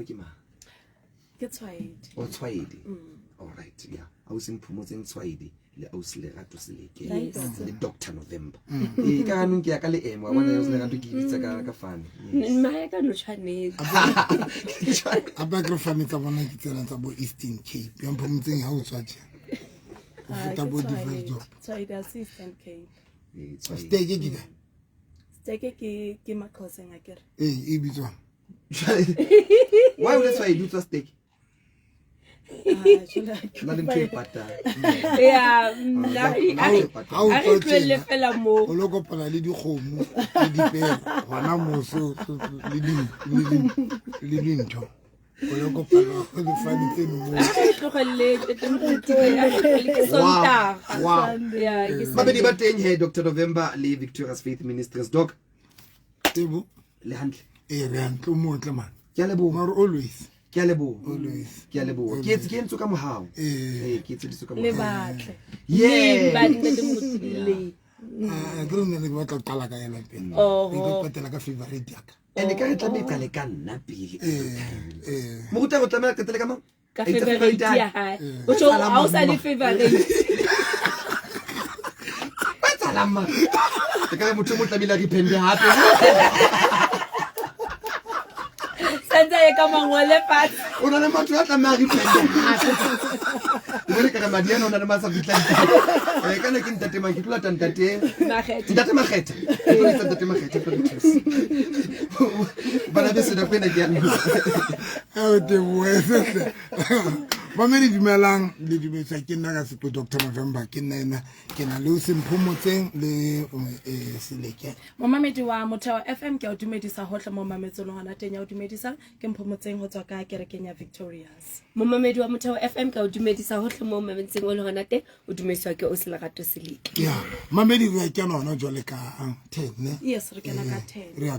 Ke mang? Ke Tshwaedi. O Tshwaedi. All right, yeah. Ausi Mphomotseng Tshwaedi le ausi Lerato Seleke le Dr November. Ee, ka ganong ke ya ka leemo, wa bona, ausi Lerato ke bitsa ka fane. Yes. Nna ya ka no tshwanetse. Gape a kere fane tsa bona ke tsela tsa bo Eastern Cape ya Mphomotseng ha o tswa tje o Ah, feta ke bo Tshwaedi. Diversdorp. Tshwaedi a se Eastern Cape. Ee, Tshwaedi. Steke ke kae? Steke ke Maxhoseng akere. Ee, e bitswang. Why o le Tshwaedi o tswa Steke? Ah, jwale ha ke Na le ntho e patang. Ya, nna Ha o tswa a re tlohelle tjena, fela moo. O lo kopana le dikgomo le dipere gona moso le le dintho. O lo kopana le fane tseno moo. A re tlohelle tete moruti, a re tlohelle, ke Sontaga. Wow. Ya, ke Babedi ba teng he, Dr November le Victorious Faith Ministries. Doc. Tebo. Le hantle. Ee, re hantle, o motle man. Ke a leboha. Mare always. Ke a leboha. Always. Ke a leboha. Ke etse ke entswe ka mohau. Ee. Ee, ke etseditswe ka mohau. Le batle. Yes. Le batle, moruti, le. Ah, ke re nna ne ke batla ho qala ka yena pele. Oho. Ke tlo qetela ka favorite ya ka. Ene ka re tlameha e qale ka nna pele. Ee, ee. Moruti a re o tlameha qetele ka mang? Ka Itse favorite favorite ya ya hae. O tjho ha o sa le favorite. Ba etsahalang man? E ka re motho e mong tlamehile a repende hape. Santse a ye ka mangole fatshe. O na le matho a tlameha a repende hape. Ke bone ka re madi ana o na le ma sa fihlang. Eh, kana ke ntate mang? Ke tlo lata ntate. Makgetha. Ntate Makgetha. Ke tlo letsa ntate Makgetha tlo re thusa. Bana beso nako ena ke ya lona. Eo teboe sehle. Mamedi dumelang le dumedisa ke nna ka seqo Dr November ke nna ena ke na le Semphomotseng le Seleke. Momamedi wa Motheo FM ke a o dumedisa hohle mo mametseng hona teng ya o dumedisa ke Mphomotseng ho tswa ka kerekeng ya Victorious. Momamedi wa Motheo FM ke a o dumedisa hohle mo mametseng o le hona teng o dumediswa ke o Lerato Seleke. Ya mamedi re a kena hona jwale ka 10 ne. Yes, re kena ka 10. Re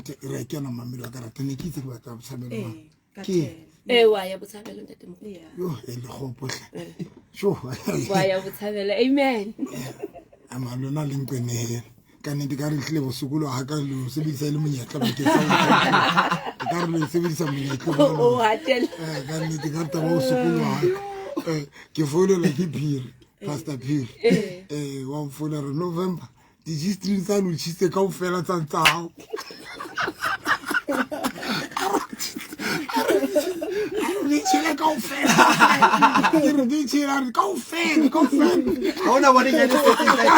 a kena mamedi wa ka rata ne ke itse ke batla botshabelo. Ee, ka Ke 10. Ee, wa ya botshabelo ntate Moruti. Yeah. Yo e le kgopo hle. Sho. Wa ya botshabelo. Amen. Ama lona le nkwenehela. Ka nnete ka re tlile bosokolo ha ka lo sebedisa e le monyetla bakeng sa ho ka re lo sebedisa monyetla O hatella. Eh, ka nnete ka re taba o sokolo ha ka. Eh, ke founela ke Phiri, Pastor Phiri. Eh, wa mfouna re November di-G-string tsa lo tjhise kaofela tsa tsa hao. Di tjhele kaofela. Ke re di tjhele, a re kaofela, kaofela. Ha hona bone nyane se seng kae kae.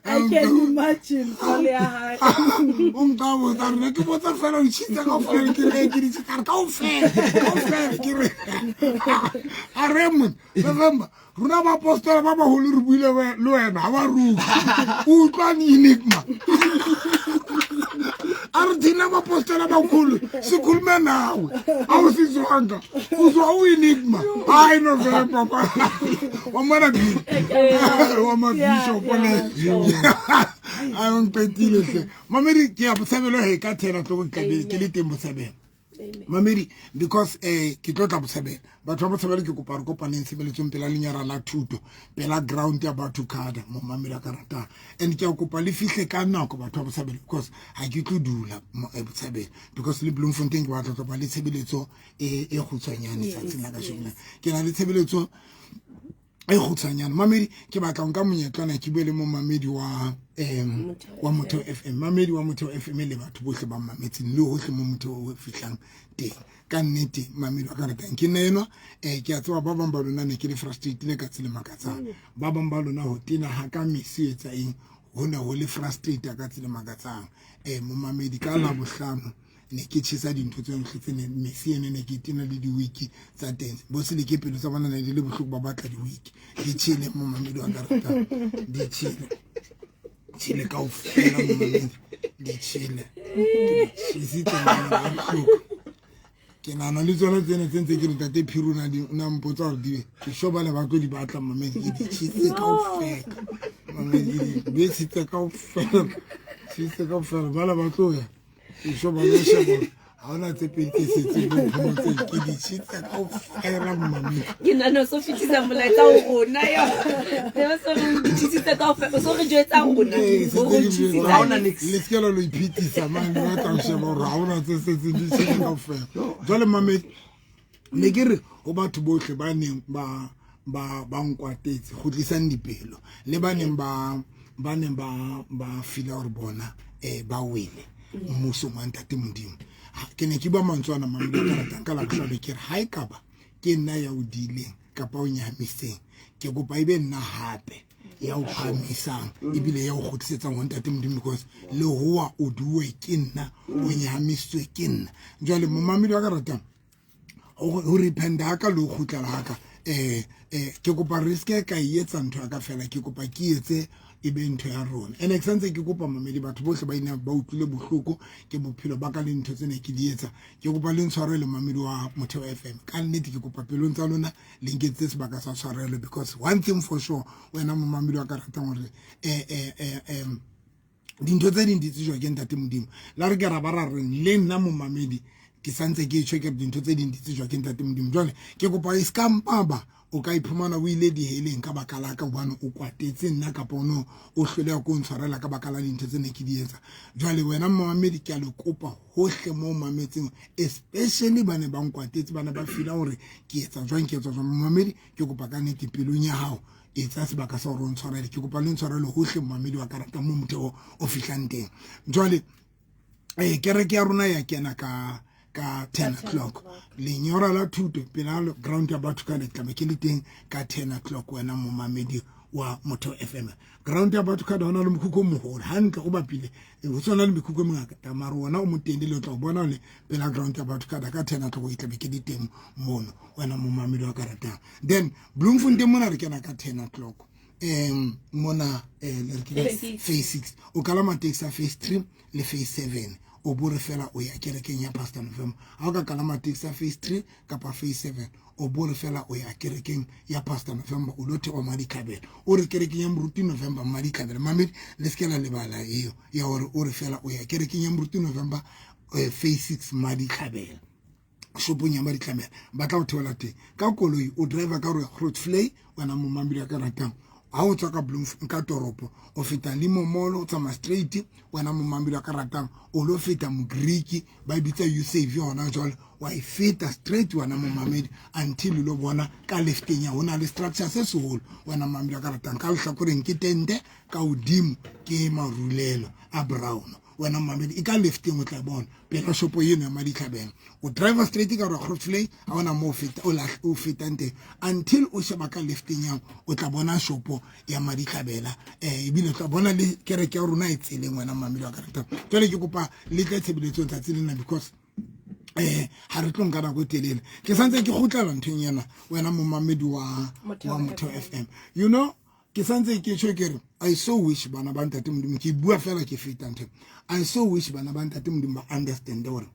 I can imagine call ya hae. O nka botsa re ke botsa fela o tjhitse kaofela ke re ke di tjhitse kaofela kaofela ke re a re mon November rona ba apostola ba baholo re buile le wena ha ba ruka o utlwa enigma a re thina baapostola bakhulu sikhulume nawe a o setswanga o tswa o enigma hayi November wa mona bi wa ma bishop ne a o nqetile hle mamedi ke ya botshabelo he ka thela tlo tlabe ke le teng botshabelo mamedi because ke tlo tla botshabelo batho ba botshabelo ke kopa re kopaneng tshebeletsong pela lenyara la thuto pela ground ya batho kada mo mamedi a ka ratang and ke a kopa le fihle ka nako batho ba botshabelo because ha ke tlo dula botshabelo because le Bloemfontein ke batla tlo ba le tshebeletso e kgutshwanyane tsatsing la kasheno ke na le tshebeletso e kgutshwanyane mamedi ke batla nka monyetlana ke bue le momamedi wa wa Motheo FM mamedi wa Motheo FM le batho bohle ba mametseng le hohle mo Motheo o fihlang teng ka nnete mamedi wa ka ratang ke nna enwa ke a tseba ba bang ba lona ne ke le frustrated ka tsela makatsang ba bang ba lona ho tena ha ka mesi etsa eng ho ne ho le frustrated ka tsela makatsang momamedi ka la bohlano ne ke tjhesa dintho tse yohle tse ne mesi ene ne ke tena le di-wiki tsa teng bo se le ke pelo tsa bona ne di le bohloko ba batla di-wiki di tjhele momamedi wa ka ratang di tjhele tjhele kaofela momamedi di tjhele ke tjhesitse bohloko ke nahana le tsona tsena tse ntse ke re ntate Phiri o na mpotsa hore di ke sure ba ne ba tlo di batla mamedi ke di tjhesitse kaofela mamedi ke di besitse kaofela tjhesitse kaofela ba le ba tlo ya ke sure ba lo sheba Ga ona tse pedi tse setseng mo phomotseng ke di tšhitsa kaofela momamedi. Ke nana o so fetisa molaetsa ho rona yo. Ne o so re tšhisitse kaofela, o so re jwetsa rona. Ee, se O re tse ke tšhisitsa bue- Ha ona niks. Le seke la lo iphetisa mane ba tla o sheba gore ga ona tse setseng di tšhile kaofela. Jwale mamedi ne ke re ho batho bohle ba neng ba ba ba nkwatetse kgutlisang dipelo le ba neng ba ba neng ba ba fila gore bona ba wele mmusong wa ntate modimo. Ke ne ke bua mantswe ana mamedi a ka ratang ka labohlano ke re ha e kaba ke nna ya o diileng kapa o nyahamiseng ke kopa e be nna hape ya o phahamisang ebile ya o kgutlisetsang ho ntate modimo because le hoa o duwe ke nna o nyahamisitswe ke nna. Jwale momamedi wa ka ratang ho rependa ha ka le ho kgutlela ha ka ke kopa re seke ka e etsa ntho ya ka fela, ke kopa ke etse e be ntho ya rona. Ene ke santse ke kopa mamedi batho bohle ba ina ba utlwile bohloko ke bophelo ba ka le ntho tse ne ke di etsa, ke kopa le ntshwarele mamedi wa Motheo FM. Ka nnete ke kopa pelong tsa lona le nketse sebaka sa tshwarelo because one thing for sure wena momamedi wa ka ratang hore dintho tse ding di tsejwa ke ntate modimo. La re ke ra ba ra reng le nna momamedi ke santse ke tjho ke re dintho tse ding di tsejwa ke ntate modimo. Jwale ke kopa e ska mpaba o ka iphumana o ile diheleng ka baka la ka hobane o kwatetse nna kapa o no o hloleha ko ntshwarela ka baka la dintho tse ne ke di etsa. Jwale wena momamedi ke a le kopa hohle mo mametseng especially ba ne ba nkwatetse ba ne ba fila hore ke etsa jwang ke etsa jwang. Momamedi ke kopa ka nnete pelong ya hao etsa sebaka sa hore o ntshwarele. Ke kopa le ntshwarele hohle momamedi wa ka ratang mo motheo o fihlang teng. Jwale kereke ya rona ya kena ka 10 o'clock lenyora la thuto pela ground ya batho ka le tlabe ke le teng ka 10 o'clock wena momamedi wa Motheo FM. Ground ya batho ka hona le mokhukhu o moholo hantle o bapile ho tsona le mekhukhu e mengata mare wona o moteng le tla o bona le pela ground ya batho ka 10 o'clock e tlabe ke le teng mono wena momamedi wa ka ratang. Then Bloemfontein mona re kena ka 10 o'clock mona le re ke phase 6 o kalama taxi ya phase 3 le phase 7 o bore fela o ya kerekeng ya Pastor November. Ha o ka kalama taxi ya phase 3 kapa phase 7 o bore fela o ya kerekeng ya Pastor November o lo theoha Maditlhabela o re kerekeng ya Moruti November Maditlhabela. Mamedi le se ke la lebala eo ya hore o re fela o ya kerekeng ya Moruti November phase 6 Maditlhabela shopong ya Maditlhabela ba tla o theola teng ka koloi o driver ka hore Grootvlei wena momamedi wa ka ratang ha o tswa ka Bloemfontein ka toropo o feta Limomolo o tsamaya straight wena momamedi wa ka ratang o lo feta Mogriki ba e bitsa Usave yona jwale wa e feta straight wena momamedi until o lo bona ka lefteng ya hona le structure se seholo wena momamedi wa ka ratang ka lehlakoreng ke tente ka hodimo ke marulelo a brown wena momamedi e ka lefteng o tla bona pela shopo eno ya Maditlhabela o driver straight ka gore Grootvlei ha ona mo feta o fetang teng until o sheba ka lefteng yang o tla bona shopo ya Maditlhabela ebile o tla bona le kereke ya rona e tseleng wena momamedi wa ka ratang. Jwale ke kopa le tle tshebeletsong tsatsi lena because ha re tlo nka nako e telele ke santse ke kgutlela nthong ena wena momamedi wa Motheo FM. You know ke santse ke tjho ke re I so wish bana ba ntate modimo ke bua fela ke feta ntho I so wish bana ba ntate modimo ba understand hore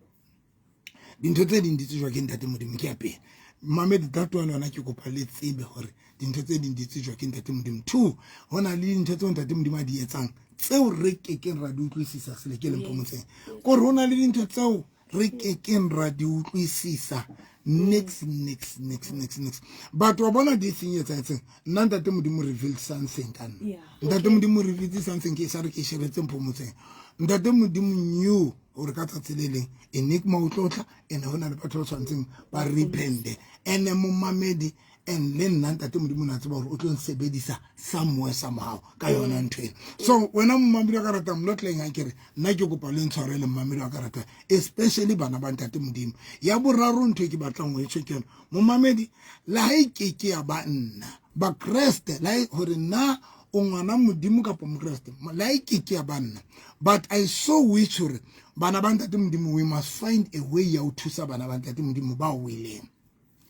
dintho tse ding di tsejwa ke ntate modimo ke ya pele. Mamedi that one yona ke kopa le tsebe hore dintho tse ding di tsejwa ke ntate modimo. 2 ho na le dintho tseo ntate modimo a di etsang tseo re kekeng ra di utlwisisa sele ke leng phomotseng kore ho na le dintho tseo re kekeng ra di utlwisisa nix nix nix nix nix. Batho wa bona di seng etsahetseng nna ntate modimo revealed something ka nna. Ntate modimo revealed something ke sa re ke shebetse phomotseng. Ntate modimo knew hore ka tsatsi le leng enigma o tlotla ene ho na le batho ba tshwantseng ba repende ene momamedi and le nna ntate modimo na tseba hore o tlo nsebedisa somewhere somehow ka yona ntho ena. So wena momamedi wa ka ratang mlotleng ha ke re nna ke kopa le ntshwarele momamedi wa ka ratang especially bana ba ntate modimo. Ya boraro ntho e ke batlang ho e tjho ke yona momamedi le ha e ke ke ya ba nna bakreste le hore nna o ngwana modimo kapa mokreste le ha e ke ke ya ba nna but I so wish hore bana ba ntate modimo we must find a way ya ho thusa bana ba ntate modimo ba weleng.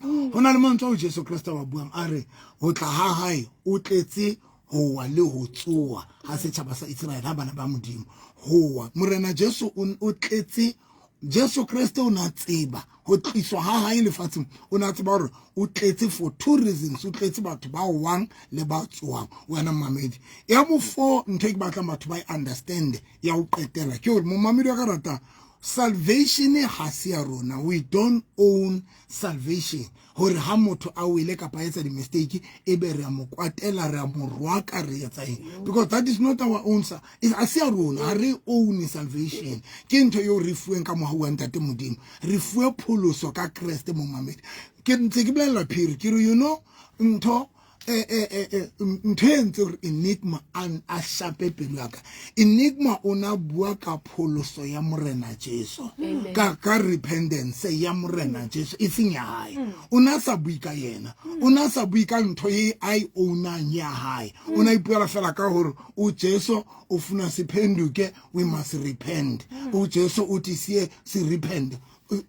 Ho na le mantswe ao Jesu Kreste wa buang a re ho tla ha hae o tletse ho wa le ho tsoa ha setjhaba sa Israel ha bana ba modimo ho wa. Morena Jesu o tletse Jesu Kreste o na tseba ho tliswa ha hae lefatsheng o na tseba hore o tletse for two reasons o tletse batho ba wang le ba tsoang wena momamedi. Ya bo four ntho e ke batlang batho ba e understand ya ho qetela ke hore momamedi wa ka ratang. Salvation ha se ya rona. We don't own salvation. Hore ha motho a wele kapa a etsa di-mistake, ebe re a mo kwatela, re a mo rwaka, re etsa eng? Because that is not our own. Ha se ya rona, ha re own salvation. Ke ntho eo re fuweng ka mohau wa Ntate Modimo. Re fuwe pholoso ka Kreste, momamedi. Ke ntse ke bolella Phiri, ke re, you know, ntho ntho e entse gore Enigma a shape pelo ya ka. Enigma o na bua ka pholoso ya Morena Jesu, ka repentance ya Morena Jesu, e seng ya hae. O na sa bue ka yena, o na sa bue ka ntho e a e ownang ya hae. O na ipuela fela ka gore o Jesu o funa siphenduke, we must repent. O Jesu o tisiye si repent.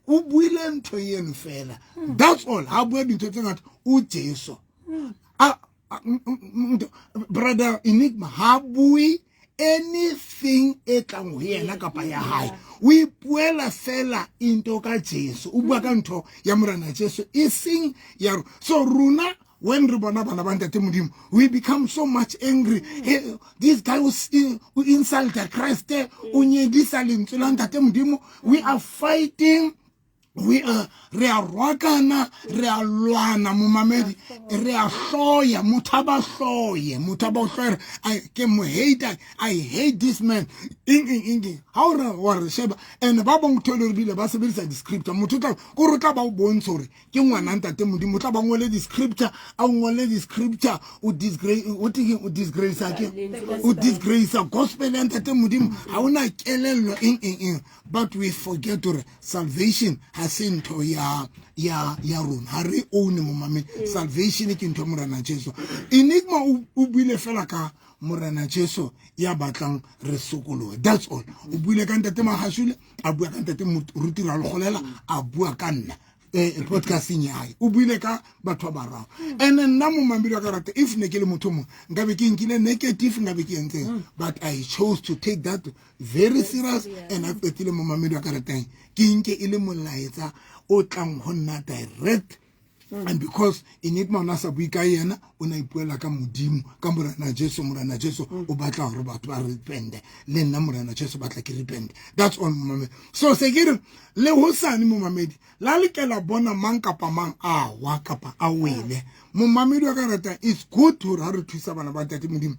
O buile ntho eno fela, that's all. Ha bua dintho tse ngata o Jesu. Brother Enigma ha bue anything e tlang ho yena kapa ya hae. O ipuela fela into ka Jesu, o bua ka ntho ya Morena Jesu, e seng ya. So rona, when re bona bana ba Ntate Modimo, we become so much angry. Hey, this guy o insulta Kreste, o nyedisa lentswe la Ntate Modimo. We are fighting, we are re a rwakana, re a lwana, momamedi, re a hloya motho, a ba hloye motho, a ba hloye. I ke mo hate, I hate this man, eng eng eng eng. Ha o re wa re sheba, and ba bang thole re bile ba sebedisa di-scripture. Motho tla ko re tla ba o bontsha hore ke ngwana Ntate Modimo, o tla ba ngole di-scripture, a ngole di-scripture, o disgrace, o teng o disgrace, ke o disgrace gospel ya Ntate Modimo, ha ona kelello, eng eng eng. But we forget hore salvation ha se ntho ya rona, ha re own, momamedi. Salvation ke ntho ya Morena Jesu. Enigma o buile fela ka Morena Jesu ya batlang re sokolohe, that's all. O buile ka Ntate Magashule, a bua ka Ntate Moruti Ralekgolela, a bua ka nna podcasting ya hae, o buile ka batho ba bararo. And nna, momamedi wa ka rata, if ne ke le motho mongwe, nkabe ke nkile negative, nkabe ke entseng, but I chose to take that very serious. And a qetile, momamedi wa ka ratang, ke nke e le molaetsa o tlang ho nna direct. And because Enigma o na sa bue ka yena, o na ipuela ka Modimo, ka Morena Jesu. Morena Jesu o batla hore batho ba repente, le nna Morena Jesu batla ke repente, that's all, momamedi. So se ke re le hosane, momamedi, la lekela bona mang kapa mang a wa kapa a wele, momamedi wa ka rata, it's good hore ha re thusa bana ba Ntate Modimo,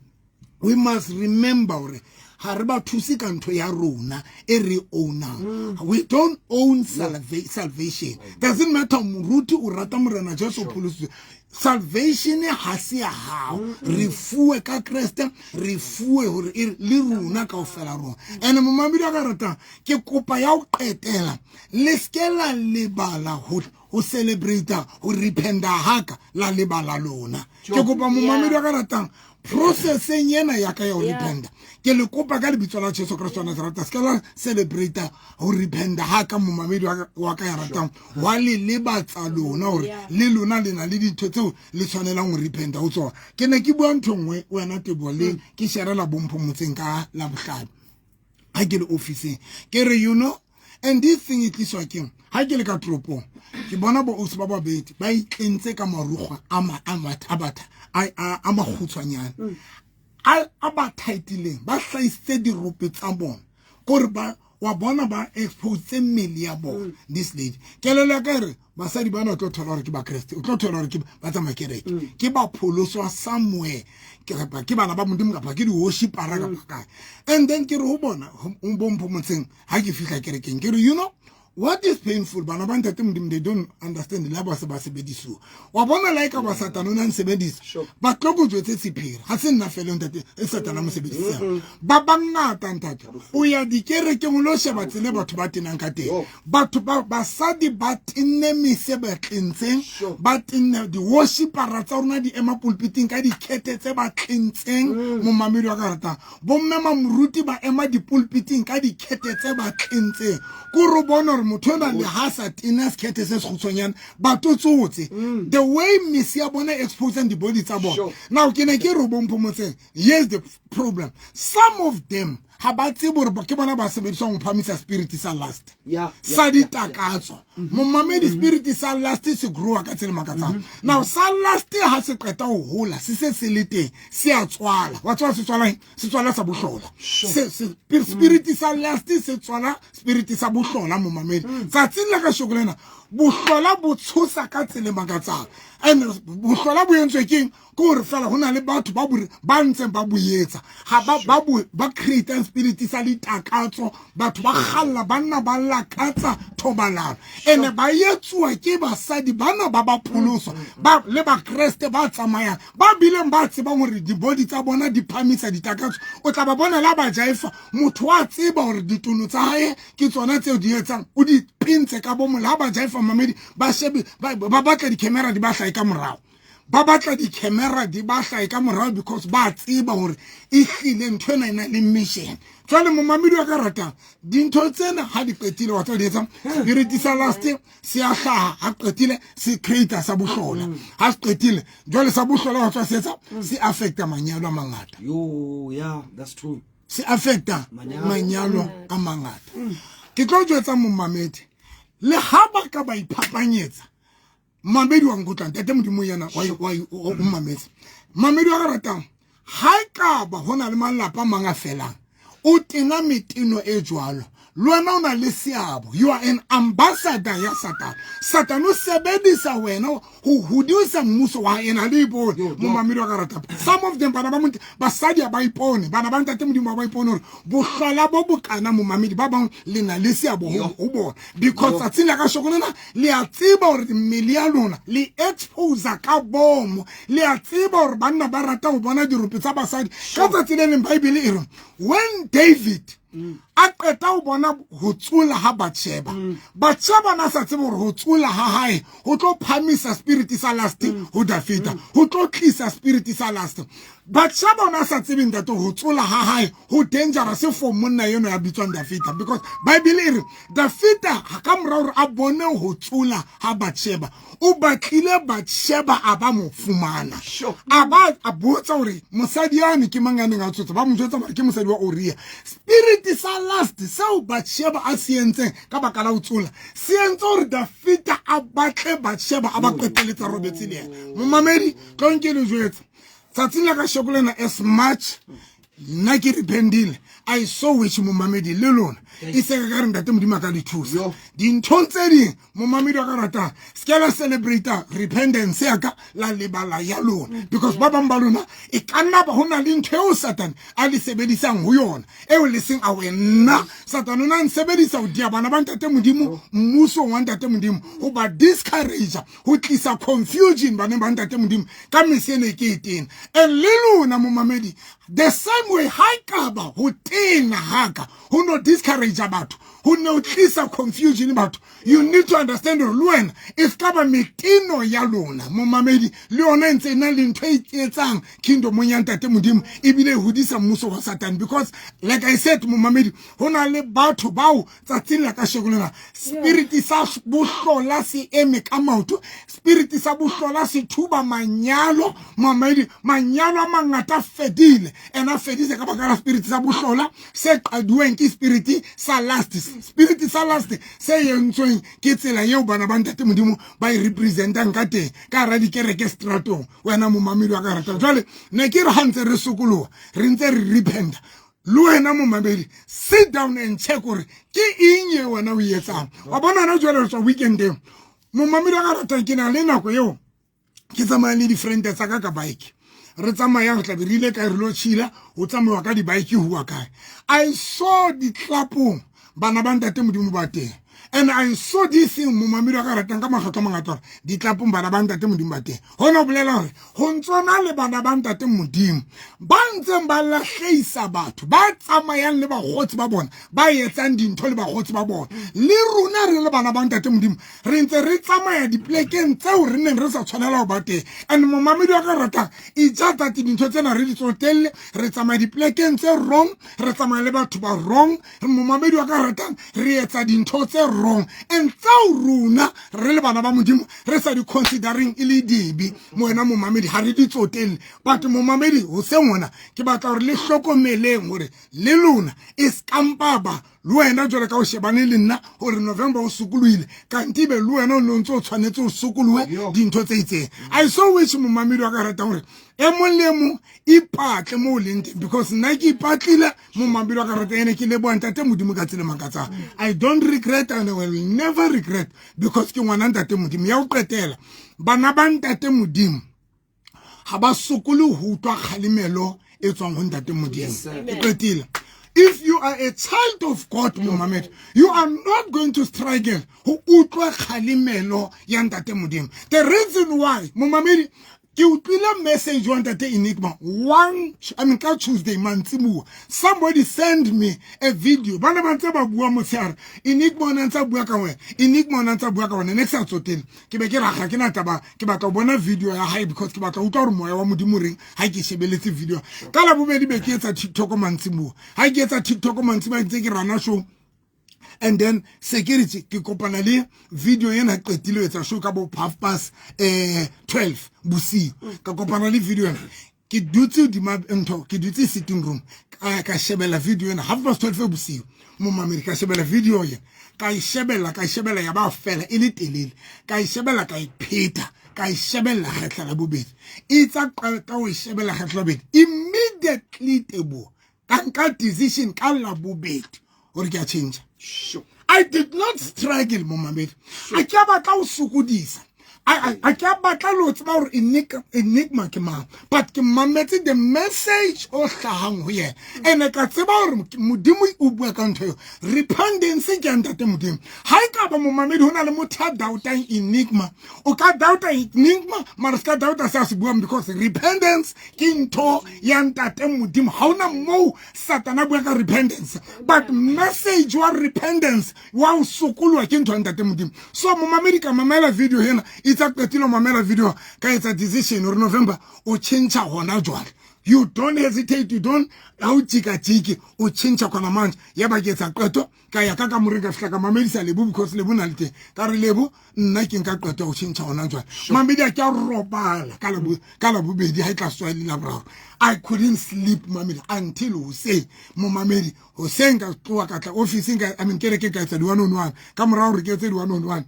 we must remember hore ha re ba thuse ka ntho ya rona e re ownang. We don't own salvation. Doesn't matter moruti o rata Morena Jesu, o pholositswe, salvation ha se ya hao. Re fuwe ka Kreste, re fuwe hore e le rona kaofela rona. And momamedi wa ka ratang, ke kopa ya ho qetela, le ske la lebala ho celebrate ho repenta haka, la lebala lona. Ke kopa, momamedi wa ka ratang, processeng ena ya ka ya ho repenta, ke le kopa ka lebitso la Jesu Kristo wa Nazareta, se ka la celebrate ho repenta ha ka, momamedi wa ka ya ratang, wa le lebatsa lona hore le lona le na le dintho tseo le tshwanelang ho repenta ho tsona. Ke ne ke bua ntho nngwe, wena Teboho, le ke sharela bompho motseng ka la bohlano ha ke le officing, ke re, you know, and this thing e tliswa keng? Ha ke le ka toropong, ke bona bo ausi ba babedi ba itlentse ka marukgwe a makgutshwanyane a ba tightileng, ba hlahisitse dirope tsa bona, kore ba wa bona ba expose mmele ya bona. This lady, kelelo ya ka e re basadi bana, o tlo thola hore ke Bakreste, o tlo thola hore ke ba tsamaya kereke, ke ba pholoswa somewhere, kapa ke bana ba Modimo, kapa ke di-worshipera, kapa kae. And then ke re ho bona, bompho motseng, ha ke fihla kerekeng, ke re, you know what is painful? Bana ba Ntate Modimo, they don't understand. Le ha ba se ba sebedisuwa, wa bona, la e ka ba Satane o na nsebedisa, ba tlo ko jwetse sephiri. Ha se nna fela, ntate, e Satane a mo sebedisang, ba bangata. Ntate, o ya dikerekeng, o lo sheba tsele batho ba tenang ka teng. Batho ba basadi ba tenne mese ba tlentseng, ba tenne di-worshipera tsa rona di ema pulpiting ka dikhete tse ba tlentseng. Momamedi wa ka ratang, bomme mamoruti ba ema dipulpiting ka dikhete tse ba tlentseng, ko re bona gore motho ona le ha sa tena sekhete se sekgutshwanyane, batho tsotse the way mese ya bona exposing di-body tsa bona. Now ke ne ke re bompho motseng, here's the problem: some of them ga ba tsebe gore ke bona ba sebediswang go phamisa spirit sa lust sa ditakatso. Momamedi, spirit sa lust se growa ka tsela makatsang. Now sa lust ha se qeta ho hola, se se se le teng, se a tswala. Wa tswala, se tswala eng? Se tswala sa bohlola. Spirit sa lust se tswala spirit sa bohlola. Momamedi, tsatsing la ka shoko lena, bohlola bo tshosa ka tsela e makatsang. And bohlola bo entswe keng? Ke gore fela go na le batho ba ba ntseng ba boetsa ga ba creatang spirit sa ditakatso. Batho ba galla, banna ba lakatsa thobalano, ene ba etsuwa ke basadi bana ba ba pholoso ba le bakreste ba tsamayang, ba bileng ba tsebang gore di-body tsa bona di phamisa ditakatso. O tla ba bona la ba jaifa. Motho wa tseba gore ditono tsa hae ke tsona tseo di etsang, o di pintse ka bomola. Ha ba jaifa, mamedi, ba shebe ba batla di-camera di ba hlae ka morao, ba batla di-camera di ba hlae ka morao, because ba tseba gore e hlile ntho ena e na le mission. Jwale momamedi wa ka ratang, dintho tsena ha di qetile, wa tseba di etsang? Spirit sa lust se a hlaha. Ha qetile, se creata sa bohlola. Ha se qetile jwale sa bohlola, wa tseba se etsa? Se affecta manyalo a mangata. Yo, yeah, that's true. Se affecta manyalo a mangata. Ke tlo jwetsa momamedi, le ha ba ka ba iphapanyetsa, mamedi wa nkutlwang, Ntate Modimo yena o mametse. Mamedi wa ka ratang, ha e ka ba ho na le malapa a mang a felang o tena meteno e jwalo, le wena o na le seabo. You are an ambassador ya Satane. Satane o sebedisa wena ho hodisa mmuso wa ena le ipone. Momamedi wa ka rata, some of them, bana ba monte, basadi a ba ipone, bana ba Ntate Modimo ba ipone hore bohlola bo bokana. Momamedi, ba bang le na le seabo ho bona, because tsatsing la ka shoko lena le a tseba hore mmele ya lona le expose ka bomo. Le a tseba hore banna ba rata ho bona dirope tsa basadi. Ka tsatsi le leng, Bible e re when David a qeta ho bona ho tsola ha Batsheba, Batsheba na sa tsebe hore ho tsola ha hae ho tlo phamisa spirit sa lust ho Dafita, ho tlo tlisa spirit sa lust. Batsheba ona sa tsebe, ntate, ho tsola ha hae ho dangerous for monna eno ya bitswang Dafita, because Bible e re Dafita ka mora hore a bone ho tsola ha Batsheba, o batlile Batsheba, a ba mo fumana, a ba a botsa hore mosadi yane ke mang a neng a tsotse. Ba mo jwetsa bare ke mosadi wa Uria. Spirit sa lust seo Batsheba a se entseng ka baka la ho tsola se entse hore Dafita a batle Batsheba, a ba qeteletsa robetse le yena. Momamedi, tlong ke le jwetsa tsatsing la ka sheko lena, as much nna ke repentile, I so wish, momamedi, le lona e se ka re Ntate Modimo a ka le thusa dinthong tse ding. Momamedi wa ka ratang, se ke la celebrata repentance ya ka la lebala ya lona, because ba bang ba lona e ka nna ba ho na le ntho eo Satane a le sebedisang ho yona eo le seng awe. Nna Satane o na nsebedisa ho dia bana ba Ntate Modimo mmusong wa Ntate Modimo, ho ba discourage, ho tlisa confusion baneng ba Ntate Modimo ka mese ene ke e tena. And le lona, momamedi, the same way, ha e kaba ho tena haka ho no discourage batho, ho ne ho tlisa confusion batho, you need to understand hore le wena e se ka ba meteno ya lona, momamedi, le yona e ntse e na le ntho e iketsang kingdomong ya Ntate Modimo, ebile e hodisa mmuso wa Satane. Because like I said, momamedi, ho na le batho bao tsatsing la kasheko lena spirit sa bohlola se eme ka maoto, spirit sa bohlola se thuba manyalo. Mamedi, manyalo a mangata a fedile, and a fedise ka baka la spirit sa bohlola se qaduweng ke spirit sa lust, spirit sa lust se entsweng ke tsela eo bana ba Ntate Modimo ba e representang ka teng ka hara dikereke stratong. Wena momamedi wa ka ratang, jwale ne ke re ha ntse re sokoloha, re ntse re repenta, le wena momamedi, sit down and check gore ke eng e wena o e etsang. Wa bona na jwale re tswa weekendeng. Momamedi wa ka ratang, ke na le nako eo ke tsamayang le di-friend tsa ka ka bike. Re tsamayang, re tlabe re ile kae, re lo chila, ho tsamaiwa ka di-bike huwa kae. I saw ditlapong bana ba Ntate Modimo ba teng, and I saw this thing, momamedi wa ka ratang, ka makgetlo a mangata gore ditlapong bana ba Ntate Modimo ba teng. Hona ho bolela hore ho ntsona le bana ba Ntate Modimo ba ntseng ba lahleisa batho ba tsamayang le bakgotsi ba bona, ba etsang dintho le bakgotsi ba bona. Le rona re le bana ba Ntate Modimo re ntse re tsamaya dipolekeng tseo re neng re sa tshwanela ho ba teng. And momamedi wa ka ratang, e just that dintho tsena re di tsotelle. Re tsamaya dipolekeng tse wrong, re tsamaya le batho ba wrong. Momamedi wa ka ratang, re etsa dintho tse wrong and tseo rona re le bana ba Modimo re sa di considering e le dibe. Wena momamedi ha re di tsotelle, but momamedi hoseng hona ke batla hore le hlokomeleng hore le lona e skampa ba le wena jwale ka o shebane le nna gore November o sokolohile, kante be le wena o ne o ntse o tshwanetse o sokolohe dintho tse itseng. I so wish momamedi wa ka ratang gore e mong le e mong ipatle mo o leng teng, because nna ke ipatlile momamedi wa ka ratang, ene ke leboha ntate Modimo ka tsela makatsang. I don't regret and I will never regret, because ke ngwana ntate Modimo. Ya o qetela, bana ba ntate Modimo ha ba sokole ho utlwa kgalemelo e tswang ho ntate Modimo. Ke qetile. If you are a child of God, momamedi, you are not going to struggle ho utlwa kgalemelo ya ntate Modimo. The reason why, momamedi, ke utlwile message wa ntate Enigma one, I mean, ka Tuesday mantsibuya, somebody send me a video. Ba ne ba ntse ba bua motshehare, Enigma o ne ntse a bua ka wena, Enigma o ne ntse a bua ka wena. Ne ke sa tsotele, ke be ke raga ke na taba, ke batla ho bona video ya hae because ke batla ho utlwa hore moya wa Modimo reng ha ke shebeletse video. Ka Labobedi be ke etsa TikTok mantsibuya, ha ke etsa TikTok mantsibuya ntse ke rana show, and then security ke kopana le video ena qetile ho etsa show ka bo 12:30 bosiu. Ka kopana le video ena, ke dutse hodima ntho, ke dutse sitting room, ka shebella video ena 12:30 bosiu. Momamedi, ka shebella video ena, ka e shebella, ka e shebella ya ba fela e le telele, ka e shebella, ka e pheta, ka e shebella kgetla la bobedi. E tsa qeta ho e shebella kgetla la bobedi, immediately teboho ka nka decision ka Labobedi hore ke a change. I did not struggle, momamedi. A ke a batla ho sokodisa, a ke a batla le ho tseba hore Enigma ke mang, but ke mametse the message o hlahang ho yena, ene ka tseba hore Modimo o bua ka ntho eo. Repentance ke ya ntate Modimo. Ha e ka ba momamedi ho na le motho a doubtang Enigma, o ka doubta Enigma, mara se ka doubta se a se buang, because repentance ke ntho ya ntate Modimo. Ha hona moo Satana bua ka repentance, but message wa repentance wa ho sokoloha ke ntho ya ntate Modimo. So momamedi, ka mamela video ena, itse qetile ho mamela video, ka etsa decision hore November o tjhentjha hona jwale. You don't hesitate, you don't ha o jika-jiki, o tjhentjha khona manje. Ya ba ke etsa qeto, ka ya ka kamoreng, ka fihla ka mamedisa Lebo, because Lebo na le teng. Ka re, Lebo, nna ke nka qeto ya ho tjhentjha hona jwale. Mamedi, a ke a robala ka Labobedi, ha e tla swa le Laboraro I couldn't sleep, mamedi, until hoseng. Momamedi, hoseng ka tloha ka tla officing, ka, I mean, kerekeng, ka etsa di-one on one. Ka morao hore ke etse di-one on one,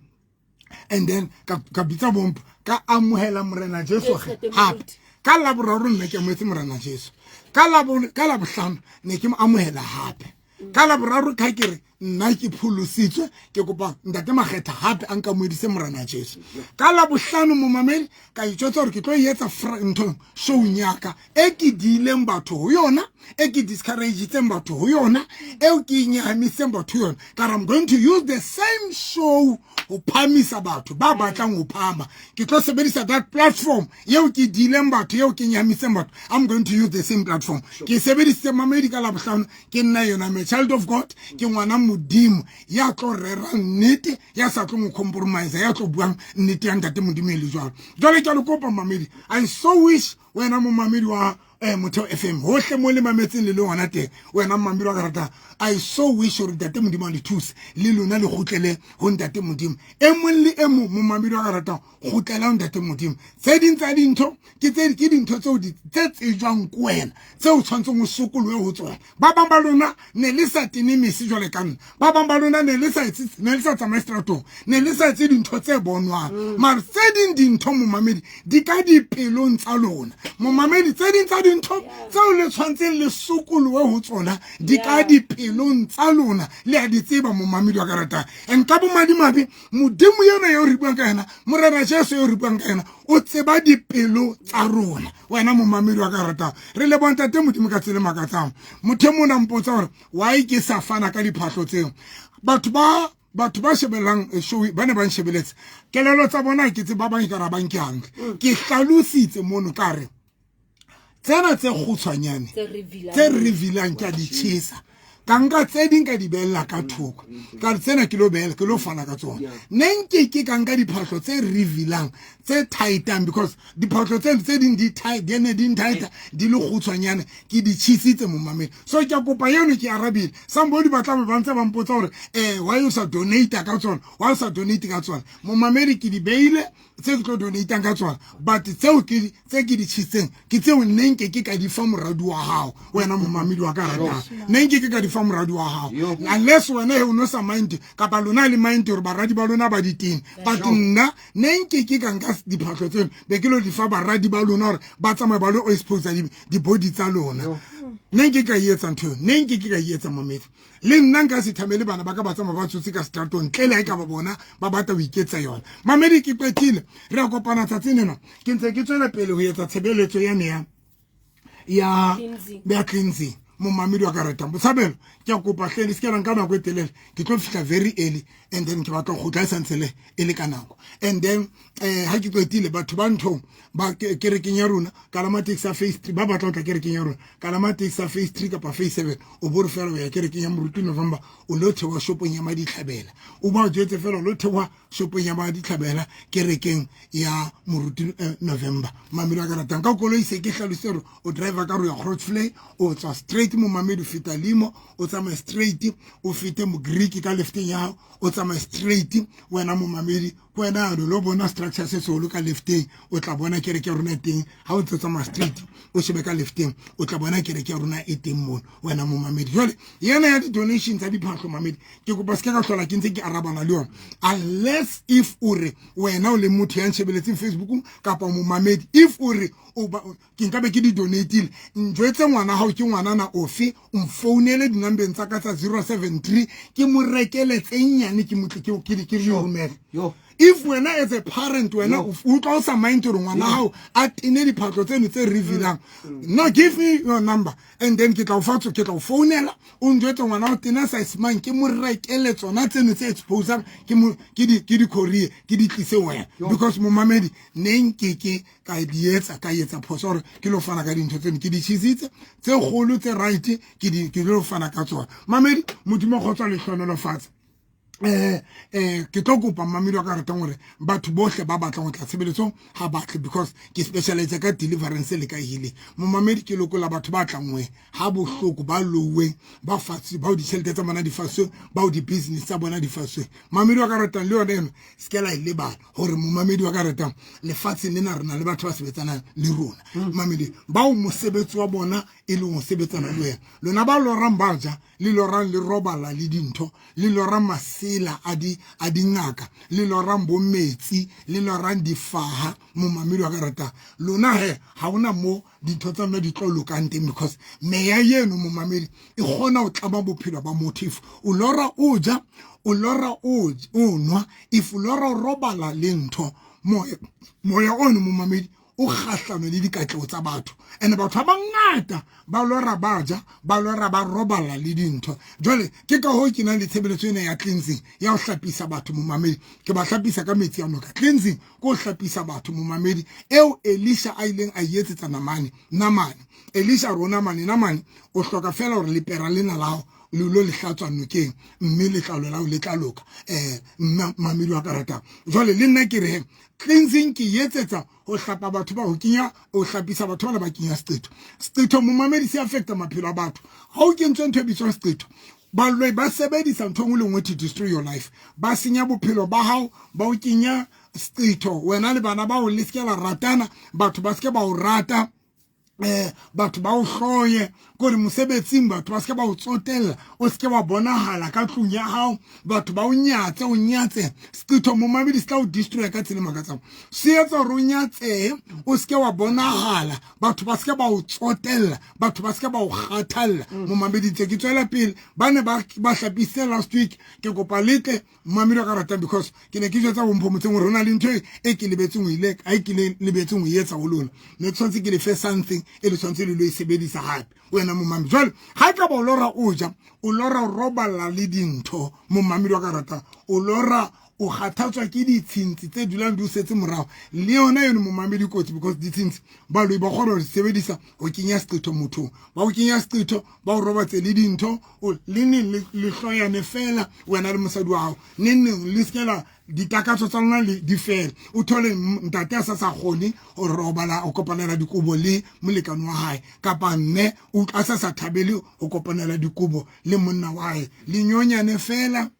and then ka bitsa bompo, ka amohela Morena Jesu hape. Ka Laboraro nna ke amohetse Morena Jesu, ka Labohlano ne ke mo amohela hape. Ka Laboraro ka ke re nna ke pholositswe, ke kopa ntate Makgetha hape a nka moedise Morena Jesu. Ka Labohlano, momamedi, ka itjwetsa hore ke tlo etsa ntho showng ya ka e ke diileng batho ho yona, e ke discouragetseng batho ho yona, eo ke nyahamisitseng batho ho yona. Ka re I'm going to use the same show ho phamisa batho ba batlang ho phama. Ke tlo sebedisa that platform eo ke diileng batho, eo ke nyahamisitseng batho. I'm going to use the same platform. Ke sebedisitse, mamedi, ka Labohlano. Ke nna yona, I'm a child of God, ke ngwana Modimo ya tlo rerang nnete, ya sa tlong ho compromise, ya tlo buang nnete ya ntate Modimo e le jwalo. Jwale ke a le kopa, mamedi, I so wish wena momamedi wa Motheo FM hohle mo le mametseng le le hona teng, wena momamedi wa ka rata, I so wish hore ntate Modimo a le thuse le lona le kgutlele ho ntate Modimo. E mong le e mong, momamedi wa ka ratang, kgutlela ho ntate Modimo. Tse ding tsa dintho ke tse ke dintho tseo di tse tsejwang ke wena, tseo tshwanetseng o sokolohe ho tsona. Ba bang ba lona ne le sa tene mese jwale ka nna, ba bang ba lona ne le sa etse, ne le sa tsamaye seteratong, ne le sa etse dintho tse bonwang, mara tse ding dintho, momamedi, di ka dipelong tsa lona. Momamedi, tse ding tsa dintho tseo le tshwanetseng le sokolohe ho tsona di ka dipelong tsa lona, le a di tseba, momamedi wa ka ratang. And ka bomadimabe, Modimo yena eo re buang ka yena, Morena Jesu eo re buang ka yena, o tseba dipelo tsa rona, wena momamedi wa ka ratang. Re leboha ntate Modimo ka tsela e makatsang. Motho e mong a mpotsa hore why ke sa fana ka diphahlo tseo. Batho ba shebellang show ba ne ba nshebeletse, kelello tsa bona ke tse ba bang e ka ra bang ke hantle. Ke hlalositse mono ka re tsena tse kgutshwanyane tse revealang ke a di tjhesa. Ka nka tse ding ka di beella ka thoko, ka re tsena ke lo beela, ke lo fana ka tsona. Ne nke ke ka nka diphahlo tse revealang, tse tightang, because diphahlo tse ding di tight, di ne di ntighta, di le kgutshwanyane, ke di tjhisitse, momamedi. So ke a kopa eno, ke arabile. Somebody ba tla be ba ntse ba mpotsa gore why o sa donate ka tsona, why o sa donate ka tsona. Momamedi, ke di beile tse ke tlo donatang ka tsona, but tseo ke tse ke di tjhisitseng ke tseo nne nke ke ka di fa moradi wa hao, wena momamedi wa ka ratang. Nne nke ke ka di fa moradi wa hao unless wena he o no sa mind, kapa lona le mind gore baradi ba lona ba di tene. But nna ne nke ke ka nka diphahlo tseno be ke lo di fa baradi ba lona gore ba tsamaye ba lo expose di-body tsa lona. Ne nke ka e etsa ntho eo, ne nke ke ka e etsa, momedi. Le nna nka se thabele bana ba ka ba tsamaya ba tsotse ka stratong, ntle le ha e ka ba bona ba batla ho iketsa yona. Mamedi, ke qetile. Re a kopana tsatsing lena. Ke ntse ke tswela pele ho etsa tshebeletso yane Cleansing. Ya cleansing, momamedi wa ka ratang Botshabelo. Ke a kopa hle, le se ke la nka nako e telele. Ke tlo fihla very early and then ke batla ho kgutla e santse le e le ka nako. And then ha ke qetile, batho ba nthong ba kerekeng ya rona, kalama taxi ya phase 3, ba batla ho tla kerekeng ya rona, kalama taxi ya phase 3 kapa phase 7, o bo re fela o ya kerekeng ya Moruti November, o lo theoha shopong ya Maditlhabela. O ba jwetse fela o lo theoha shopong ya Maditlhabela, kerekeng ya Moruti November. Mamedi wa ka ratang, ka koloi se ke hlalositse hore o driver ka ro ya Grootvlei, o tswa straight, momamedi, o feta limo, o tsamaye straight, o fete Mogreek ka lefteng ya hao, o tsamaye straight, wena momamedi. Ke wena ano lo bona structure se seholo ka lefteng, o tla bona kereke ya rona teng. Ha o ntse o tsamaya straight, o shebe ka lefteng, o tla bona kereke ya rona e teng mono, wena momamedi. Jwale yena ya di-donation tsa diphahlo, mamedi, ke kopa se ke ka hlola ke ntse ke arabana le yona, unless if o re wena o le motho ya nshebeletseng Facebookong kapa momamedi, if o re o ba ke nka be ke di donatile, njwetse ngwana hao ke ngwanana ofe, o mfounele dinambeng tsa ka tsa 073, ke mo rekele tse nnyane, ke motle ke di romele. If wena as a parent, wena o utlwa o sa mind gore ngwana hao a tene diphahlo tseno tse revealang, no, give me your number and then ke tla o fa, ke tla o founela, o njwetse ngwana o tena size mang, ke mo rekele tsona tseno tse exposang, ke mo ke di courier, ke di tlise wena. Because momamedi, ne nke ke ka di etsa, ka etsa phoso gore ke lo fana ka dintho tseno. Ke di tjhisitse tse kgolo tse right, ke lo fana ka tsona. Mamedi, Modimo kgotsa le hlohonolofatse. Ke tlo kopa, mamedi wa ka ratang, hore batho bohle ba batlang ho tla tshebeletsong ha batle, because ke specialize ka deliverance le ka healing. Momamedi, ke lokola batho ba tlanngweng ha bohloko, ba louweng, ba fatshe, bao ditjhelete tsa bona di fasweng, bao di-business tsa bona di fasweng. Mamedi wa ka ratang, le yona eno se ke la e lebala hore, momamedi wa ka ratang, lefatsheng lena re na le batho ba sebetsanang le rona. Mamedi, bao mosebetsi wa bona e leng ho sebetsana le wena, lona ba lorang ba ja, le lorang le robala le dintho, le lorang masela a dingaka, le lorang bo metsi, le lorang difaha, momamedi wa ka ratang, lona he ha hona mo dintho tsa lona di tlo lokang teng, because meya eno, momamedi, e kgona ho tlama bophelo ba motho. If o lora o ja, o lora o nwa, if o lora o robala le ntho, moya ono, momamedi, o kgahlano le dikatleho tsa batho. And batho ba bangata ba lora ba ja, ba lora ba robala le dintho. Jwale ke ka hoo ke nang le tshebeletso ena ya cleansing, ya ho hlapisa batho, momamedi. Ke ba hlapisa ka metsi a noka. Cleansing ke ho hlapisa batho, momamedi, eo Elisha a ileng a etsetsa Namane. Namane, Elisha re o Namane, Namane, o hloka fela hore lepera lena la hao le lo le hlatswa nokeng, mme letlalo la hao le tla loka. Mamedi wa ka ratang, jwale le nna ke re he cleansing ke etsetsa ho hlapa batho ba ho kenya, o hlapisa batho bana ba kenya seqetho. Seqetho, momamedi, se affecta maphelo a batho. Ha o kentswe ntho e bitswang seqetho, baloi ba sebedisa ntho e nngwe le nngwe to destroy your life. Ba senya bophelo ba hao, ba o kenya seqetho, wena le bana bao le se ke la ratana, batho ba se ke ba o rata, batho ba o hloye, kore mosebetsing batho ba se ke ba o tsotella, o se ke wa bonahala ka tlung ya hao, batho ba o nyatse, o nyatse. Seqetho, momamedi, se tla o destroy ka tsela e makatsang. Se etsa hore o nyatsehe, o se ke wa bonahala, batho ba se ke ba o tsotella, batho ba se ke ba o kgathalla. Momamedi, ntse ke tswela pele, ba ne ba hlapisitse last week, ke kopa letle, mamedi wa ka ratang, because ke ne ke jwetsa bompho motseng hore ho na le ntho e ke lebetseng ho ile a ke lebetseng ho etsa ho lona, ne ke tshwanetse ke le fe something e le tshwanetse le lo e sebedisa hape, wena momamedi. Jwale ha ka ba o lora o ja, o lora o robala le dintho, momamedi wa ka ratang, o lora O kgathatswa ke ditshintsi tse dulang di o setse morago, le yona yone momamedi kotsi, because ditshintsi baloi ba kgona go di sebedisa go kenya seqetho mothong, ba go kenya seqetho, ba o robatse le dintho, le neng le hloyane fela wena le mosadi wa gago, neng neng le sekela ditakatso tsa lona di fele. O thole ntate a sa sa kgone go robala, o kopanela dikobo le molekane wa hae, kapa mme a sa sa thabele go kopanela dikobo le monna wa hae, le nyonyane fela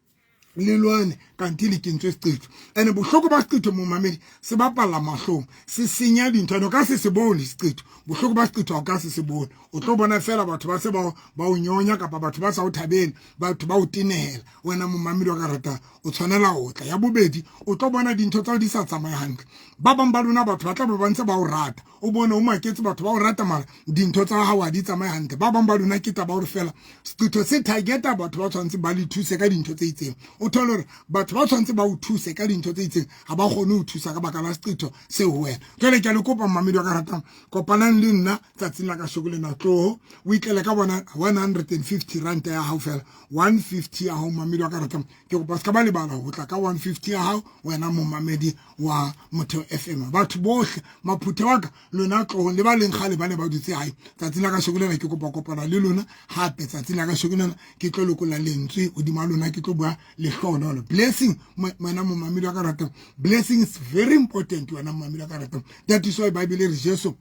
le lwane, kante le kentswe seqetho. Ene bohloko ba seqetho, momamedi, se bapalla mahlong, se senya dintho, ene o ka se se bone seqetho. Bohloko ba seqetho o ka se se bone, o tlo bona fela batho ba se ba o nyonya, kapa batho ba sa o thabele, batho ba o tenehela. Wena momamedi wa ka ratang, o tshwanela o tla. Ya bobedi, o tlo bona dintho tsa di sa tsamaye hantle. Ba bang ba lona batho ba tla be ba ntse ba o rata, o bone o maketse batho ba o rata, mara dintho tsa gago ha di tsamaye hantle. Ba bang ba lona ke taba gore fela seqetho se targeta batho ba tshwanetse ba le thuse ka dintho tse itseng. O thole gore batho ba tshwanetse ba o thuse ka dintho tse itseng, ga ba kgone ho thusa ka baka la seqetho se ho wena. Jwale ke a le kopa, mmamedi wa ka ratang, kopanang le nna tsatsing la kasheko lena. Tloho o itlele ka bona 150 ranta ya gago fela, 150 ya gago, mmamedi wa ka ratang. Ke kopa se ka ba lebala go tla ka 150 ya gago, wena momamedi wa Motheo FM. Batho bohle, maphuthe wa ka, lona tlohong le ba leng kgale ba ne ba dutse gae. Tsatsing la kasheko lena ke kopa kopana le lona gape. Tsatsing la kasheko lena ke tlo lokolla lentswe godima lona, ke tlo bua lehlohonolo, blessing. Wena momamedi wa ka ratang, blessing is very important, wena momamedi wa ka ratang. That is why Bible e re Jesu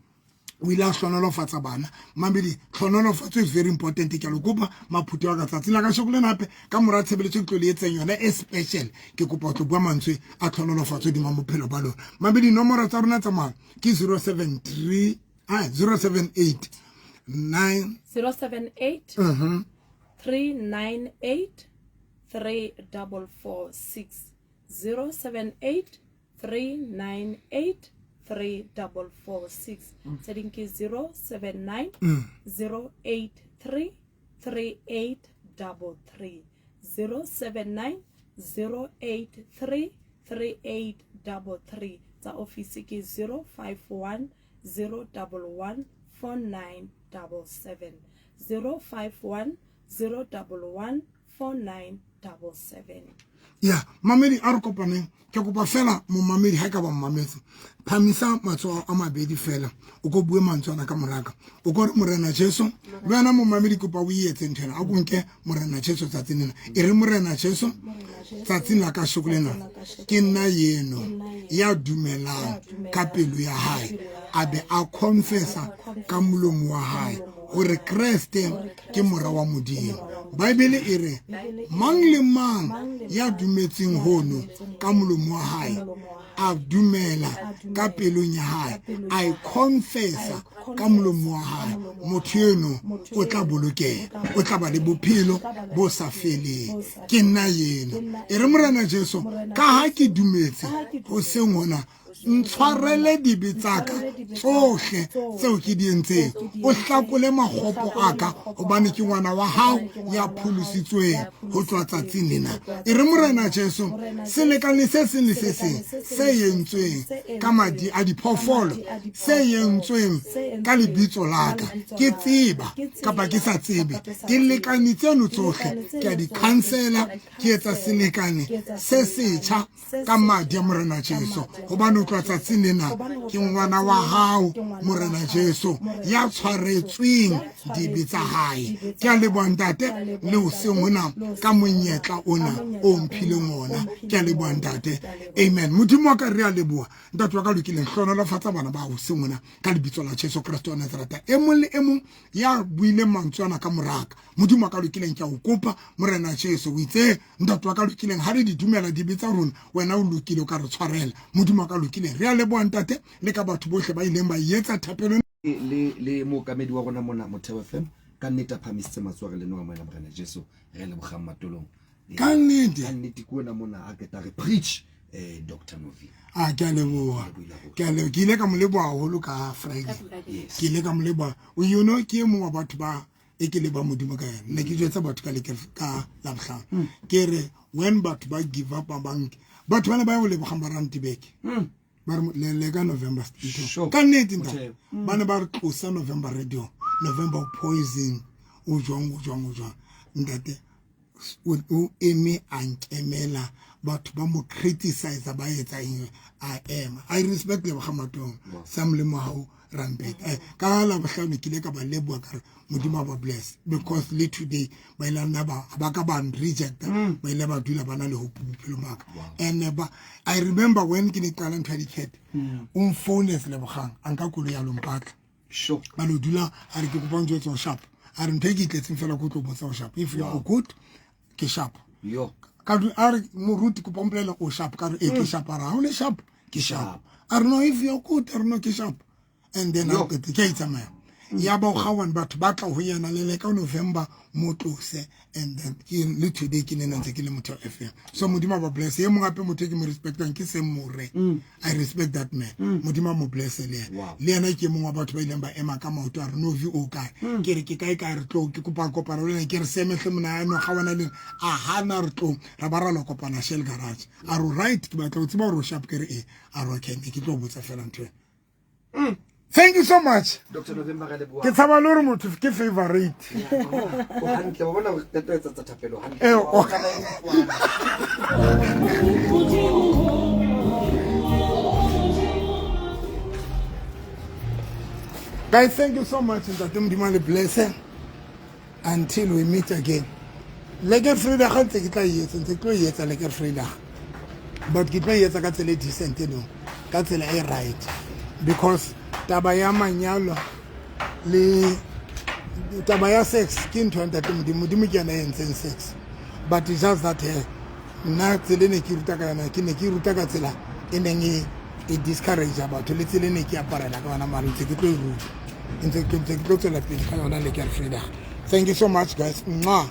o ile a hlonolofatsa bana. Mamedi, tlhonolofatso is very important. Ke a le kopa, maphutho wa ka, tsatsing la kasheko lena hape ka mora tshebeletso ke tlo le etseng yona e special, ke kopa ho tlo bua mantswe a tlhonolofatso dima bophelo ba lona. Mamedi, nomoro tsa rona tsa mohala ke 073, 078 9 078 398 3446, 078 398 3446. Tse ding ke 079 083 3833, 079 083 3833. Tsa ofisi ke 051 011 4977, 051 011 4977. Ya mamedi, a re kopaneng. Ke kopa fela momamedi, ha e ka ba mmametse, phamisa matsogo a mabedi fela, o ko bue mantswe ana ka moraka, o ko re Morena Jesu. Le wena momamedi, kopa o etse ntho ena, a ko nke Morena Jesu tsatsing lena. E re, Morena Jesu, tsatsing la kasheko lena ke nna eno ya dumelang ka pelo ya hae, a be a confessa ka molomo wa hae gore Kreste ke mora wa Modimo. Baebele e re mang le mang ya dumetseng hono ka molomo wa hae, a dumela ka pelong ya hae, a e confessa ka molomo wa hae, motho eno o tla bolokeha, o tla ba le bophelo bo sa feleng. Ke nna eno. E re, Morena Jesu, ka ha ke dumetse ho seng hona, ntshwarele dibe tsa ka tsohle tseo ke di entseng, o hlakole makgopo a ka, hobane ke ngwana wa hao ya pholositsweng ho tswa tsatsing lena. E re, Morena Jesu, selekane se seng le se seng se entsweng ka madi a diphoofolo, se entsweng ka lebitso la ka, ke tseba kapa ke sa tsebe, dilekane tseno tsohle ke a di khansela, ke etsa selekane se setjha ka madi a Morena Jesu, gobane o tloa tsatsing lena ke ngwana wa gago, Morena Jesu, ya tshwaretsweng dibe tsa gae. Ke a leboa ntate le o seng hona ka monyetla ona o mphileng ona. Ke a leboa ntate, amen. Modimo wa ka, re a leboa. Ntate wa ka lokileng, hlonolofatsa bana ba go seng hona ka lebitso la Jesu Kriste wa Nazareta. E mong le e mong ya buileng mantswe ana ka moraka, Modimo wa ka lokileng, ke a o kopa, Morena Jesu, o itse, ntate wa ka lokileng, ha re di dumela dibe tsa rona, wena o lokile, o ka re tshwarela. Modimo wa ka lokileng, re a leboha ntate, le ka batho bohle ba ileng ba etsa thapelo. Le mookamedi wa rona mona Motheo FM, ka nnete a phahamisitse matsoho, re lenoa moena Morena Jesu, re lebogang matolong. Ka nnete, ka nnete ke ona mona a keta re preach, Dr. Novi. A ke a leboha, ke a leboha. Ke ile ka mo leboha haholo ka Friday, ke ile ka mo leboha. You know, ke e mong wa batho ba e ke leba Modimo ka yena. Ne ke jwetsa batho ka leke ka Labohlano, ke re when batho ba give up, ba bank, batho ba ne ba ya go lebogang ba rantibeke, ba re le ka November ka nnete ntate, ba ne ba re tlosa November radio, November poison, o jwang o jwang o jwang. Ntate o eme a nkemela, Batho ba mo criticize ba etsa eng a ema. I respect Lebogang Matong Sam le Mohau Rampete. Ka la bohlano ke ile ka ba leboha ka re Modimo a ba bless because le today ba ile nna ba ba ka ba reject ba ile ba dula ba na le hope bophelong ba ka. And ba I remember when ke ne qala ntho ya diket o mfounetse Lebogang a nka koloi ya lompatla. Sure. Ba lo dula a re ke kopa ntho sharp. A re ntho e ke itletseng fela ko tlo botsa o sharp. If you are good ke sharp. Yo. Ka a re moruti kopa mpolela o sharp ka re e ke sharp a re ha o le sharp ke sharp. A re no if you are good a re no ke sharp. And then a ke ke itsamaya. Ya ba ga one batho ba tla ho yena le le ka November mo tlose and then ke le today ke nena ntse ke le motho FM. So Modimo ba bless. Ye mongwe hape motho ke mo respectang ke Semore. I respect that man. Modimo mo bless le yena. Le yena ke mongwe wa batho ba ileng ba ema ka maoto a re no vi o kae. Ke re ke kae kae re tlo ke kopa kopana le yena ke re semehle mona no ga bona le a hana re tlo ra ba ra lo kopana Shell Garage. A re right ke batla o tseba hore o sharp ke re e a re okay ne ke tlo botsa fela ntho ena. Thank you so much. Dr. November re leboha. Ke tshaba le hore motho ke favorite. O hantle wa bona o qeta etsa tsa thapelo hantle. Eh, o- Guys, thank you so much. Ntate Modimo a le bless until we meet again. Lekker Vrydag ntse ke tla e etsa, ntse ke tlo e etsa Lekker Vrydag. But ke tlo e etsa ka tsela e decent no, ka tsela e right. Because taba ya manyalo le taba ya sex ke ntho ya ntate Modimo, Modimo ke yena a entseng sex. But it's just that nna tsela e ne ke ruta ka yona, ke ne ke ruta ka tsela e neng e e discourage batho le tsela e ne ke aparela ka yona mara ntse ke tlo e ruta. Ntse ke tlo tswela pele ka yona Lekker Vrydag. Thank you so much guys. Mwah.